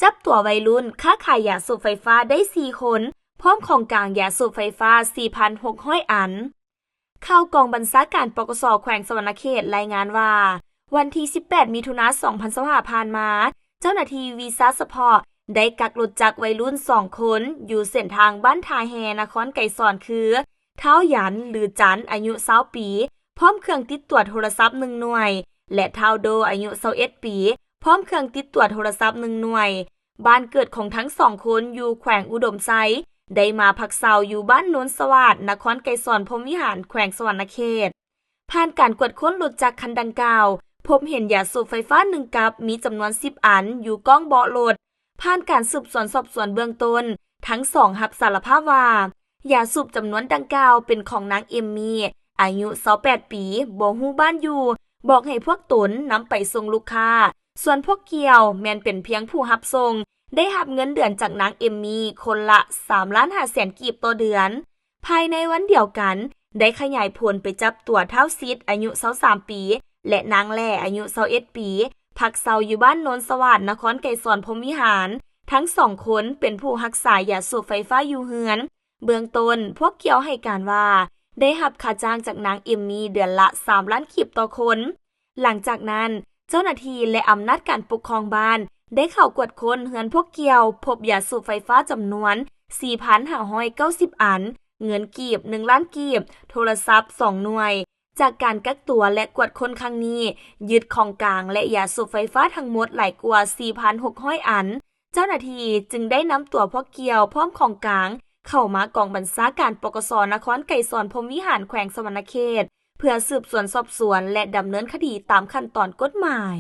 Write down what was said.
ຈັບຕົວໄວລຸ້ນຄ້າຂາຍຢາສູບໄຟຟ້າໄດ້ສີ່ຄົນ ພ້ອມຂອງກາງຢາສູບໄຟຟ້າ ສີ່ພັນຫົກຮ້ອຍ ອັນ. ຂ່າວກອງບັນຊາການ ປກສ ແຂວງສະຫວັນນະເຂດ ລາຍງານວ່າ ວັນທີສິບແປດ ມິຖຸນາ ສອງພັນຊາວຫ້າ ຜ່ານມາ, ເຈົ້າໜ້າທີ່ວິຊາສະເພາະໄດ້ກັກລົດຈັກໄວລຸ້ນສອງຄົນ ຢູ່ເສັ້ນທາງບ້ານທ່າແຮ່ ນະຄອນໄກສອນ ຄື ທ້າວຢັນ ຫຼື ຈັນ ອາຍຸຊາວປີ ພ້ອມເຄື່ອງຕິດຕົວໂທລະສັບໜຶ່ງໜ່ວຍ ແລະ ທ້າວໂດ ອາຍຸຊາວເອັດປີ ພ້ອມເຄື່ອງຕິດຕົວໂທລະສັບໜຶ່ງໜ່ວຍ. ບ້ານເກີດຂອງທັງສອງຄົນຢູ່ແຂວງອຸດົມໄຊ, ໄດ້ມາພັກເຊົາຢູ່ບ້ານໂນນສະຫວາດ ນະຄອນໄກສອນ ພົມວິຫານ ແຂວງສະຫວັນນະເຂດ. ຜ່ານການກວດຄົ້ນລົດຈັກຄັນດັ່ງກ່າວ, ພົບເຫັນຢາສູບໄຟຟ້າໜຶ່ງກັບ ມີຈຳນວນສິບອັນ ຢູ່ກ້ອງເບາະລົດ. ຜ່ານການສືບສວນສອບສວນເບື້ອງຕົ້ນ, ທັງສອງຮັບສາລະພາບວ່າ ຢາສູບຈຳນວນດັ່ງກ່າວເປັນຂອງນາງ ເອມມີ ອາຍຸຊາວແປດປີ ບໍ່ຮູ້ບ້ານຢູ່, ບອກໃຫ້ພວກຕົນນຳໄປສົ່ງລູກຄ້າ, ສ່ວນພວກກ່ຽວແມ່ນເປັນພຽງຜູ້ຮັບສົ່ງ, ໄດ້ຮັບເງິນເດືອນຈາກນາງ ເອມມີ ຄົນລະສາມລ້ານຫ້າແສນກີບຕໍ່ເດືອນ. ພາຍໃນວັນດຽວກັນ, ໄດ້ຂະຫຍາຍຜົນໄປຈັບຕົວທ້າວສິດ ອາຍຸຊາວສາມປີ ແລະ ນາງແຫຼ້ ອາຍຸຊາວເອັດປີ ພັກເຊົາຢູ່ບ້ານໂນນສະຫວາດ ນະຄອນໄກສອນ ພົມວິຫານ. ທັງສອງຄົນເປັນຜູ້ຮັກສາຢາສູບໄຟຟ້າຢູ່ເຮືອນ. ເບື້ອງຕົ້ນ, ພວກກ່ຽວໃຫ້ການວ່າ ໄດ້ຮັບຄ່າຈ້າງຈາກນາງ ເອມມີ ເດືອນລະສາມລ້ານກີບຕໍ່ຄົນ. ຫຼັງຈາກນັ້ນ, ເຈົ້າໜ້າທີ່ ແລະ ອຳນາດການປົກຄອງບ້ານ ໄດ້ເຂົ້າກວດຄົ້ນເຮືອນພວກກ່ຽວ, ພົບຢາສູບໄຟຟ້າຈຳນວນສີ່ພັນຫ້າຮ້ອຍເກົ້າສິບອັນ, ເງິນກີບໜຶ່ງລ້ານກີບ, ໂທລະສັບສອງໜ່ວຍ. ຈາກການກັກຕົວ ແລະ ກວດຄົ້ນຄັ້ງນີ້, ຍຶດຂອງກາງ ແລະ ຢາສູບໄຟຟ້າທັງໝົດຫຼາຍກວ່າສີ່ພັນຫົກຮ້ອຍອັນ. ເຈົ້າໜ້າທີ່ຈຶ່ງໄດ້ນຳຕົວພວກກ່ຽວພ້ອມຂອງກາງ ເຂົ້າມາກອງບັນຊາການ ປກສ ນະຄອນໄກສອນ ພົມວິຫານ ແຂວງສະຫວັນນະເຂດ ເພື່ອສືບສວນສອບສວນ ແລະ ດຳເນີນຄະດີຕາມຂັ້ນຕອນກົດໝາຍ.